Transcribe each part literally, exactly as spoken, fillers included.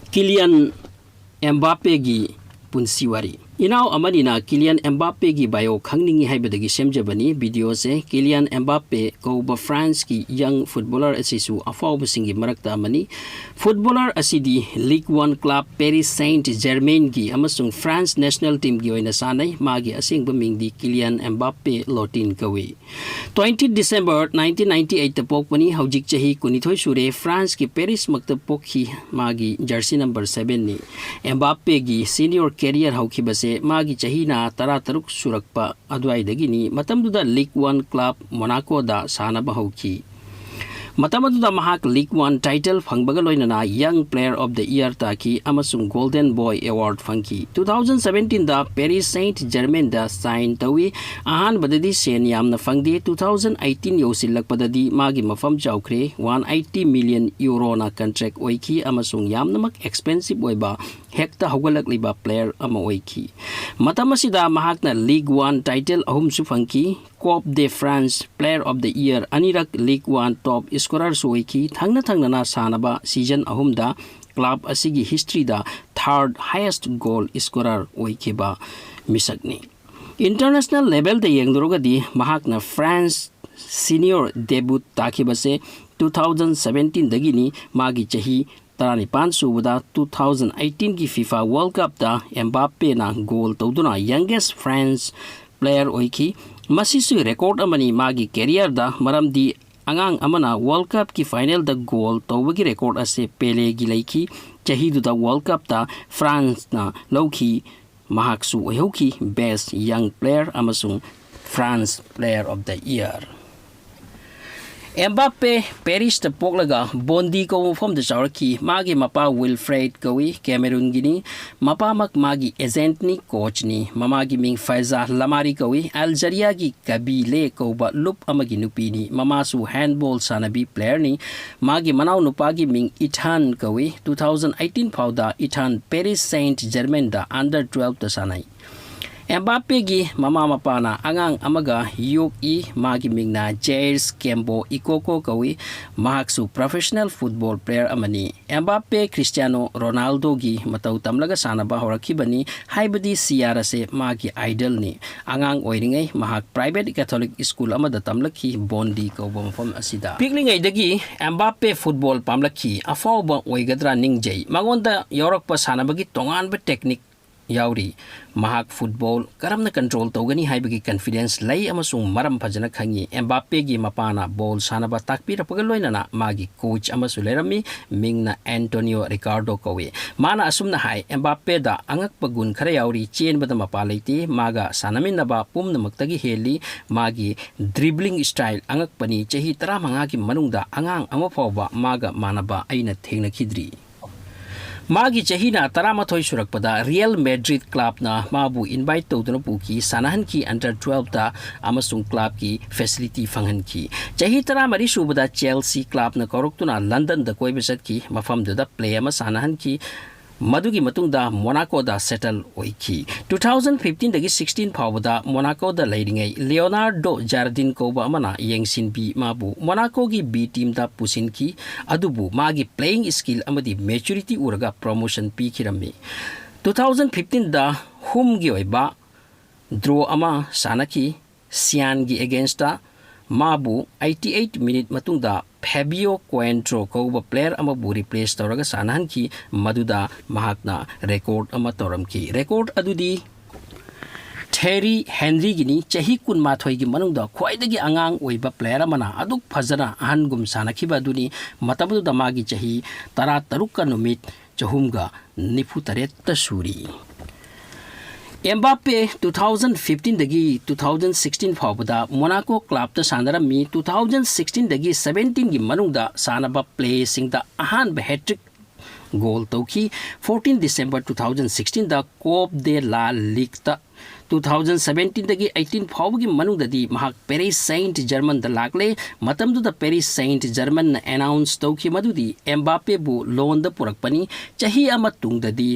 ꯀꯤꯂꯤꯌꯟ ꯑꯦꯝꯕꯥꯄꯦꯒꯤ ꯄꯨꯟꯁꯤ ꯋꯥꯔꯤ꯫ ꯏꯅꯥꯎ ꯑꯃꯅꯤꯅ ꯀꯤꯂꯤꯌꯟ ꯑꯦꯝꯕꯥꯄꯦꯒꯤ bio ꯈꯪꯅꯤꯡꯏ ꯍꯥꯏꯕꯗꯒꯤ ꯁꯦꯝꯖꯕꯅꯤ videoꯁꯦ꯫ ꯀꯤꯂꯤꯌꯟ ꯑꯦꯝꯕꯥꯄꯦ ꯀꯧꯕ Franceꯀꯤ young footballer ꯑꯁꯤꯁꯨ ꯑꯐꯥꯎꯕꯁꯤꯡꯒꯤ ꯃꯔꯛꯇ ꯑꯃꯅꯤ꯫ Footballer ꯑꯁꯤꯗꯤ Ligue one club Paris Saint-Germainꯒꯤ ꯑꯃꯁꯨꯡ France national teamꯒꯤ ꯑꯣꯏꯅ ꯁꯥꯟꯅꯩ꯫ ꯃꯥꯒꯤ ꯑꯁꯦꯡꯕ ꯃꯤꯡꯗꯤ ꯀꯤꯂꯤꯌꯟ ꯑꯦꯝꯕꯥꯄꯦ ꯂꯣꯇꯤꯟ ꯀꯧꯏ꯫ Twenty December nineteen ninety eightꯇ ꯄꯣꯛꯄꯅꯤ꯫ ꯍꯧꯖꯤꯛ ꯆꯍꯤ ꯀꯨꯟꯅꯤꯊꯣꯏ ꯁꯨꯔꯦ꯫ Franceꯀꯤ Parisꯃꯛꯇ ꯄꯣꯛꯈꯤ꯫ ꯃꯥꯒꯤ jersey number sevenꯅꯤ꯫ ꯑꯦꯝꯕꯥꯄꯦꯒꯤ senior career ꯍꯧꯈꯤꯕꯁꯦ ꯃꯥꯒꯤ ꯆꯍꯤꯅ ꯇꯔꯥꯇꯔꯨꯛ ꯁꯨꯔꯛꯄ ꯑꯗꯨꯋꯥꯏꯗꯒꯤꯅꯤ꯫ ꯃꯇꯝꯗꯨꯗ Ligue one club Monacoꯗ ꯁꯥꯟꯅꯕ ꯍꯧꯈꯤ꯫ ꯃꯇꯝ ꯑꯗꯨꯗ ꯃꯍꯥꯛ Ligue one title ꯐꯪꯕꯒ ꯂꯣꯏꯅꯅ Young Player of the Year ꯇꯥꯈꯤ ꯑꯃꯁꯨꯡ Golden Boy Award ꯐꯪꯈꯤ꯫ Two thousand seventeenꯗ Paris Saint-Germainꯗ sign ꯇꯧꯏ꯫ ꯑꯍꯥꯟꯕꯗꯗꯤ ꯁꯦꯟ ꯌꯥꯝꯅ ꯐꯪꯗꯦ꯫ Two thousand eighteen ꯌꯧꯁꯤꯜꯂꯛꯄꯗꯗꯤ ꯃꯥꯒꯤ ꯃꯐꯝ ꯆꯥꯎꯈ꯭ꯔꯦ꯫ One eighty million euroꯅ contract ꯑꯣꯏꯈꯤ ꯑꯃꯁꯨꯡ ꯌꯥꯝꯅꯃꯛ expensive ꯑꯣꯏꯕ, ꯍꯦꯛꯇ ꯍꯧꯒꯠꯂꯛꯂꯤꯕ player ꯑꯃ ꯑꯣꯏꯈꯤ꯫ ꯃꯇꯝ ꯑꯁꯤꯗ ꯃꯍꯥꯛꯅ Ligue one title ꯑꯍꯨꯝꯁꯨ ꯐꯪꯈꯤ꯫ Coupe de France Player of the Year ꯑꯅꯤꯔꯛ, Ligue one top scorerꯁꯨ ꯑꯣꯏꯈꯤ꯫ ꯊꯪꯅ ꯊꯪꯅꯅ ꯁꯥꯟꯅꯕ season ꯑꯍꯨꯝꯗ club ꯑꯁꯤꯒꯤ historyꯗ third highest goal scorer ꯑꯣꯏꯈꯤꯕ ꯃꯤꯁꯛꯅꯤ꯫ International levelꯗ ꯌꯦꯡꯂꯨꯔꯒꯗꯤ ꯃꯍꯥꯛꯅ France senior debut ꯇꯥꯈꯤꯕꯁꯦ two thousand seventeenꯗꯒꯤꯅꯤ꯫ ꯃꯥꯒꯤ ꯆꯍꯤ ꯇꯔꯥꯅꯤꯄꯥꯟ ꯁꯨꯕꯗ two thousand eighteenꯒꯤ FIFA World Cupꯇ ꯑꯦꯝꯕꯥꯄꯦꯅ goal ꯇꯧꯗꯨꯅ youngest France player ꯑꯣꯏꯈꯤ꯫ ꯃꯁꯤꯁꯨ record ꯑꯃꯅꯤ ꯃꯥꯒꯤ careerꯗ, ꯃꯔꯝꯗꯤ ꯑꯉꯥꯡ ꯑꯃꯅ World Cupꯀꯤ finalꯗ goal ꯇꯧꯕꯒꯤ record ꯑꯁꯤ ꯄꯦꯂꯦꯒꯤ ꯂꯩꯈꯤ꯫ ꯆꯍꯤꯗꯨꯗ World Cupꯇ Franceꯅ ꯂꯧꯈꯤ꯫ ꯃꯍꯥꯛꯁꯨ ꯑꯣꯏꯍꯧꯈꯤ best young player ꯑꯃꯁꯨꯡ France Player of the Year꯫ Mbappe Parisꯇ ꯄꯣꯛꯂꯒ Bondy ꯀꯧꯕ ꯃꯐꯝꯗ ꯆꯥꯎꯔꯛꯈꯤ꯫ ꯃꯥꯒꯤ ꯃꯄꯥ Wilfried ꯀꯧꯏ, Cameroonꯒꯤꯅꯤ꯫ ꯃꯄꯥꯃꯛ ꯃꯥꯒꯤ agentꯅꯤ, coachꯅꯤ꯫ ꯃꯃꯥꯒꯤ ꯃꯤꯡ Faiza Lamari ꯀꯧꯏ, Algeriaꯒꯤ Kabylie ꯀꯧꯕ ꯂꯨꯞ ꯑꯃꯒꯤ ꯅꯨꯄꯤꯅꯤ꯫ ꯃꯃꯥꯁꯨ handball ꯁꯥꯟꯅꯕꯤ playerꯅꯤ꯫ ꯃꯥꯒꯤ ꯃꯅꯥꯎ ꯅꯨꯄꯥꯒꯤ ꯃꯤꯡ Ethan ꯀꯧꯏ꯫ Two thousand eighteen ꯐꯥꯎꯗ Ethan Paris Saint-Germainꯗ under twelveꯇ ꯁꯥꯟꯅꯩ꯫ ꯑꯦꯝꯕꯥꯄꯦꯒꯤ ꯃꯃꯥ ꯃꯄꯥꯅ ꯑꯉꯥꯡ ꯑꯃꯒ ꯌꯣꯛꯏ꯫ ꯃꯥꯒꯤ ꯃꯤꯡꯅ ꯖꯦꯏꯔꯁ ꯀꯦꯝꯕꯣ ꯏꯀꯣꯀꯣ ꯀꯧꯏ꯫ ꯃꯍꯥꯛꯁꯨ professional football player ꯑꯃꯅꯤ꯫ ꯑꯦꯝꯕꯥꯄꯦ ꯈ꯭ꯔꯤꯁꯇꯤꯌꯥꯅꯣ ꯔꯣꯅꯥꯜꯗꯣꯒꯤ ꯃꯇꯧ ꯇꯝꯂꯒ ꯁꯥꯟꯅꯕ ꯍꯧꯔꯛꯈꯤꯕꯅꯤ꯫ ꯍꯥꯏꯕꯗꯤ ꯁꯤ ꯑꯥꯔ ꯑꯁꯦ ꯃꯥꯒꯤ idolꯅꯤ꯫ ꯑꯉꯥꯡ ꯑꯣꯏꯔꯤꯉꯩ ꯃꯍꯥꯛ private Catholic school ꯑꯃꯗ ꯇꯝꯂꯛꯈꯤ, ꯕꯣꯟꯗꯤ ꯀꯧꯕ ꯃꯐꯝ ꯑꯁꯤꯗ꯫ ꯄꯤꯛꯂꯤꯉꯩꯗꯒꯤ ꯑꯦꯝꯕꯥꯄꯦ football ꯄꯥꯝꯂꯛꯈꯤ꯫ ꯑꯐꯥꯎꯕ ꯑꯣꯏꯒꯗ꯭ꯔꯥ ꯅꯤꯡꯖꯩ꯫ ꯃꯉꯣꯟꯗ ꯌꯥꯎꯔꯛꯄ ꯁꯥꯟꯅꯕꯒꯤ ꯇꯣꯉꯥꯟꯕ technique ꯌꯥꯎꯔꯤ꯫ ꯃꯍꯥꯛ football ꯀꯔꯝꯅ control ꯇꯧꯒꯅꯤ ꯍꯥꯏꯕꯒꯤ confidence ꯂꯩ ꯑꯃꯁꯨꯡ ꯃꯔꯝ ꯐꯖꯅ ꯈꯪꯏ꯫ ꯑꯦꯝꯕꯥꯄꯦꯒꯤ ꯃꯄꯥꯅ ball ꯁꯥꯟꯅꯕ ꯇꯥꯛꯄꯤꯔꯛꯄꯒ ꯂꯣꯏꯅꯅ ꯃꯥꯒꯤ coach ꯑꯃꯁꯨ ꯂꯩꯔꯝꯃꯤ, ꯃꯤꯡꯅ ꯑꯦꯟꯇꯣꯅꯤꯑꯣ ꯔꯤꯀꯥꯔꯗꯣ ꯀꯧꯏ꯫ ꯃꯥꯅ ꯑꯁꯨꯝꯅ ꯍꯥꯏ, "ꯑꯦꯝꯕꯥꯄꯦꯗ ꯑꯉꯛꯄ ꯒꯨꯟ ꯈꯔ ꯌꯥꯎꯔꯤ, ꯆꯦꯟꯕꯗ ꯃꯄꯥ ꯂꯩꯇꯦ, ꯃꯥꯒ ꯁꯥꯟꯅꯃꯤꯟꯅꯕ ꯄꯨꯝꯅꯃꯛꯇꯒꯤ ꯍꯦꯜꯂꯤ, ꯃꯥꯒꯤ dribbling style ꯑꯉꯛꯄꯅꯤ, ꯆꯍꯤ ꯇꯔꯥꯃꯉꯥꯒꯤ ꯃꯅꯨꯡꯗ ꯑꯉꯥꯡ ꯑꯃ ꯐꯥꯎꯕ ꯃꯥꯒ ꯃꯥꯟꯅꯕ ꯑꯩꯅ ꯊꯦꯡꯅꯈꯤꯗ꯭ꯔꯤ"꯫ ꯃꯥꯒꯤ ꯆꯍꯤꯅ ꯇꯔꯥꯃꯥꯊꯣꯏ ꯁꯨꯔꯛꯄꯗ Real Madrid clubꯅ ꯃꯥꯕꯨ invite ꯇꯧꯗꯨꯅ ꯄꯨꯈꯤ, ꯁꯥꯟꯅꯍꯟꯈꯤ under twelveꯇ ꯑꯃꯁꯨꯡ clubꯀꯤ facility ꯐꯪꯍꯟꯈꯤ꯫ ꯆꯍꯤ ꯇꯔꯥꯃꯔꯤ ꯁꯨꯕꯗ Chelsea clubꯅ ꯀꯧꯔꯛꯇꯨꯅ Londonꯗ ꯀꯣꯏꯕ ꯆꯠꯈꯤ, ꯃꯐꯝꯗꯨꯗ play ꯑꯃ ꯁꯥꯟꯅꯍꯟꯈꯤ꯫ ꯃꯗꯨꯒꯤ ꯃꯇꯨꯡꯗ Monacoꯗ settle ꯑꯣꯏꯈꯤ꯫ Two thousand fifteenꯗꯒꯤ sixteen ꯐꯥꯎꯕꯗ Monacoꯗ ꯂꯩꯔꯤꯉꯩ Leonardo Jardim ꯀꯧꯕ ꯑꯃꯅ ꯌꯦꯡꯁꯤꯟꯕꯤ ꯃꯥꯕꯨ Monacoꯒꯤ B teamꯗ ꯄꯨꯁꯤꯟꯈꯤ꯫ ꯑꯗꯨꯕꯨ ꯃꯥꯒꯤ playing skill ꯑꯃꯗꯤ maturity ꯎꯔꯒ promotion ꯄꯤꯈꯤꯔꯝꯃꯤ꯫ Two thousand fifteenꯗ ꯍꯨꯝꯒꯤ ꯑꯣꯏꯕ draw ꯑꯃ ꯁꯥꯟꯅꯈꯤ꯫ Cianꯒꯤ againstꯇ ꯃꯥꯕꯨ eighty eight minute ꯃꯇꯨꯡꯗ Fabio Coentrão ꯀꯧꯕ player ꯑꯃꯕꯨ replace ꯇꯧꯔꯒ ꯁꯥꯟꯅꯍꯟꯈꯤ, ꯃꯗꯨꯗ ꯃꯍꯥꯛꯅ record ꯑꯃ ꯇꯧꯔꯝꯈꯤ꯫ Record ꯑꯗꯨꯗꯤ Thierry Henryꯒꯤꯅꯤ꯫ ꯆꯍꯤ ꯀꯨꯟꯃꯥꯊꯣꯏꯒꯤ ꯃꯅꯨꯡꯗ ꯈ꯭ꯋꯥꯏꯗꯒꯤ ꯑꯉꯥꯡ ꯑꯣꯏꯕ player ꯑꯃꯅ ꯑꯗꯨꯛ ꯐꯖꯅ ꯑꯍꯟꯒꯨꯝ ꯁꯥꯟꯅꯈꯤꯕ ꯑꯗꯨꯅꯤ꯫ ꯃꯇꯝ ꯑꯗꯨꯗ ꯃꯥꯒꯤ ꯆꯍꯤ ꯇꯔꯥꯇꯔꯨꯛꯀ ꯅꯨꯃꯤꯠ ꯆꯍꯨꯝꯒ ꯅꯤꯐꯨ ꯇꯔꯦꯠꯇ ꯁꯨꯔꯤ꯫ ꯑꯦꯝꯕꯥꯄꯦ two thousand fifteenꯗꯒꯤ two thousand sixteen ꯐꯥꯎꯕꯗ Monaco clubꯇ ꯁꯥꯟꯅꯔꯝꯃꯤ꯫ Two thousand sixteenꯗꯒꯤ seventeenꯒꯤ ꯃꯅꯨꯡꯗ ꯁꯥꯟꯅꯕ playꯁꯤꯡꯗ ꯑꯍꯥꯟꯕ hat-trick goal ꯇꯧꯈꯤ꯫ Fourteen December two thousand sixteenꯗ Coupe de la Ligue two thousand seventeenꯗꯒꯤ eighteen ꯐꯥꯎꯕꯒꯤ ꯃꯅꯨꯡꯗꯗꯤ ꯃꯍꯥꯛ Paris Saint-Germainꯗ ꯂꯥꯛꯂꯦ꯫ ꯃꯇꯝꯗꯨꯗ Paris Saint-Germainꯅ announce ꯇꯧꯈꯤ ꯃꯗꯨꯗꯤ ꯑꯦꯝꯕꯥꯄꯦꯕꯨ loanꯗ ꯄꯨꯔꯛꯄꯅꯤ꯫ ꯆꯍꯤ ꯑꯃ ꯇꯨꯡꯗꯗꯤ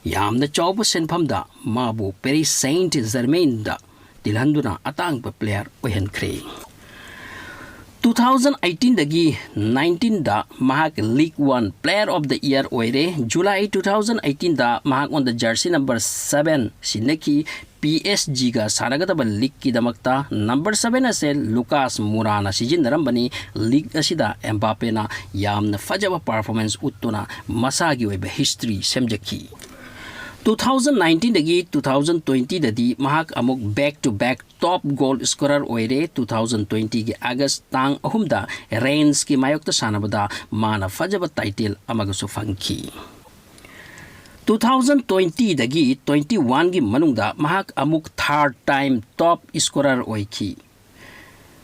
ꯌꯥꯝꯅ ꯆꯥꯎꯕ ꯁꯦꯟꯐꯝꯗ ꯃꯥꯕꯨ ꯄꯦꯔꯤꯁ ꯁꯦꯟꯠ ꯖꯔꯃꯦꯟꯗ ꯇꯤꯜꯍꯟꯗꯨꯅ ꯑꯇꯥꯡꯕ player ꯑꯣꯏꯍꯟꯈ꯭ꯔꯦ꯫ ꯇꯨ ꯊꯥꯎꯖꯟ ꯑꯩꯠꯇꯤꯟꯗꯒꯤ ꯅꯥꯏꯟꯇꯤꯟꯗ ꯃꯍꯥꯛ Ligue One Player of the Year ꯑꯣꯏꯔꯦ꯫ ꯖꯨꯂꯥꯏ ꯇꯨ ꯊꯥꯎꯖꯟ ꯑꯩꯠꯇꯤꯟꯗ ꯃꯍꯥꯛꯉꯣꯟꯗ jersey number seven ꯁꯤꯟꯅꯈꯤ꯫ ꯄꯤ ꯑꯦꯁ ꯖꯤꯒ ꯁꯥꯟꯅꯒꯗꯕ leagueꯀꯤꯗꯃꯛꯇ number seven ꯑꯁꯦ ꯂꯨꯀꯥꯁ ꯃꯨꯔꯥꯅ ꯁꯤꯖꯤꯟꯅꯔꯝꯕꯅꯤ꯫ League ꯑꯁꯤꯗ ꯑꯦꯝꯕꯥꯄꯦꯅ ꯌꯥꯝꯅ ꯐꯖꯕ performance ꯎꯠꯇꯨꯅ ꯃꯁꯥꯒꯤ ꯑꯣꯏꯕ history ꯁꯦꯝꯖꯈꯤ꯫ ꯇꯨ ꯊꯥꯎꯖꯟ ꯅꯥꯏꯟꯇꯤꯟꯗꯒꯤ ꯇꯨ ꯊꯥꯎꯖꯟ ꯇ꯭ꯋꯦꯟꯇꯤꯗꯗꯤ ꯃꯍꯥꯛ ꯑꯃꯨꯛ back to back top goal scorer ꯑꯣꯏꯔꯦ꯫ ꯇꯨ ꯊꯥꯎꯖꯟ ꯇ꯭ꯋꯦꯟꯇꯤꯒꯤ ꯑꯥꯒꯁ ꯇꯥꯡ ꯑꯍꯨꯝꯗ ꯔꯦꯟꯁꯀꯤ ꯃꯥꯌꯣꯛꯇ ꯁꯥꯟꯅꯕꯗ ꯃꯥꯅ ꯐꯖꯕ title ꯑꯃꯒꯁꯨ ꯐꯪꯈꯤ꯫ ꯇꯨ ꯊꯥꯎꯖꯟ ꯇ꯭ꯋꯦꯟꯇꯤꯗꯒꯤ ꯇ꯭ꯋꯦꯟꯇꯤ ꯋꯥꯟꯒꯤ ꯃꯅꯨꯡꯗ ꯃꯍꯥꯛ ꯑꯃꯨꯛ third time top scorer ꯑꯣꯏꯈꯤ꯫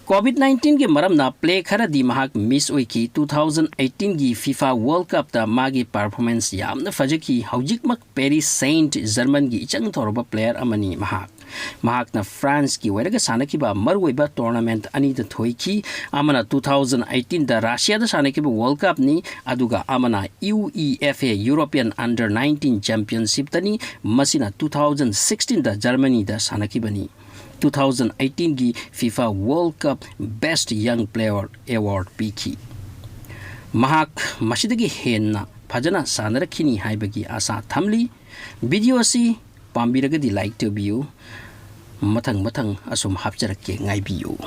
ꯀꯣꯚꯤꯗ ꯅꯥꯏꯟꯇꯤꯟꯒꯤ ꯃꯔꯝꯅ play ꯈꯔꯗꯤ ꯃꯍꯥꯛ miss ꯑꯣꯏꯈꯤ꯫ ꯇꯨ ꯊꯥꯎꯖꯟ ꯑꯩꯠꯇꯤꯟꯒꯤ FIFA World Cupꯇ ꯃꯥꯒꯤ performance ꯌꯥꯝꯅ ꯐꯖꯈꯤ꯫ ꯍꯧꯖꯤꯛꯃꯛ ꯄꯦꯔꯤꯁ ꯁꯦꯟꯠ ꯖꯔꯃꯟꯒꯤ ꯏꯆꯪ ꯊꯧꯔꯕ player ꯑꯃꯅꯤ ꯃꯍꯥꯛ꯫ ꯃꯍꯥꯛꯅ ꯐ꯭ꯔꯥꯟꯁꯀꯤ ꯑꯣꯏꯔꯒ ꯁꯥꯟꯅꯈꯤꯕ ꯃꯔꯨꯑꯣꯏꯕ tournament ꯑꯅꯤꯗ ꯊꯣꯏꯈꯤ꯫ ꯑꯃꯅ ꯇꯨ ꯊꯥꯎꯖꯟ ꯑꯩꯠꯇꯤꯟꯗ ꯔꯁꯤꯌꯥꯗ ꯁꯥꯟꯅꯈꯤꯕ World Cupꯅꯤ, ꯑꯗꯨꯒ ꯑꯃꯅ U E F A European Under nineteen Championshipꯇꯅꯤ꯫ ꯃꯁꯤꯅ ꯇꯨ ꯊꯥꯎꯖꯟ ꯁꯤꯛꯁꯇꯤꯟꯗ ꯖꯔꯃꯅꯤꯗ ꯁꯥꯟꯅꯈꯤꯕꯅꯤ꯫ ꯇꯨ ꯊꯥꯎꯖꯟ ꯑꯩꯠꯇꯤꯟꯒꯤ FIFA World Cup Best Young Player Award ꯄꯤꯈꯤ꯫ ꯃꯍꯥꯛ ꯃꯁꯤꯗꯒꯤ ꯍꯦꯟꯅ ꯐꯖꯅ ꯁꯥꯟꯅꯔꯛꯈꯤꯅꯤ ꯍꯥꯏꯕꯒꯤ ꯑꯥꯁꯥ ꯊꯝꯂꯤ꯫ Video ꯑꯁꯤ ꯄꯥꯝꯕꯤꯔꯒꯗꯤ like ꯇꯧꯕꯤꯌꯨ꯫ ꯃꯊꯪ ꯃꯊꯪ ꯑꯁꯨꯝ ꯍꯥꯞꯆꯔꯛꯀꯦ, ꯉꯥꯏꯕꯤꯌꯨ꯫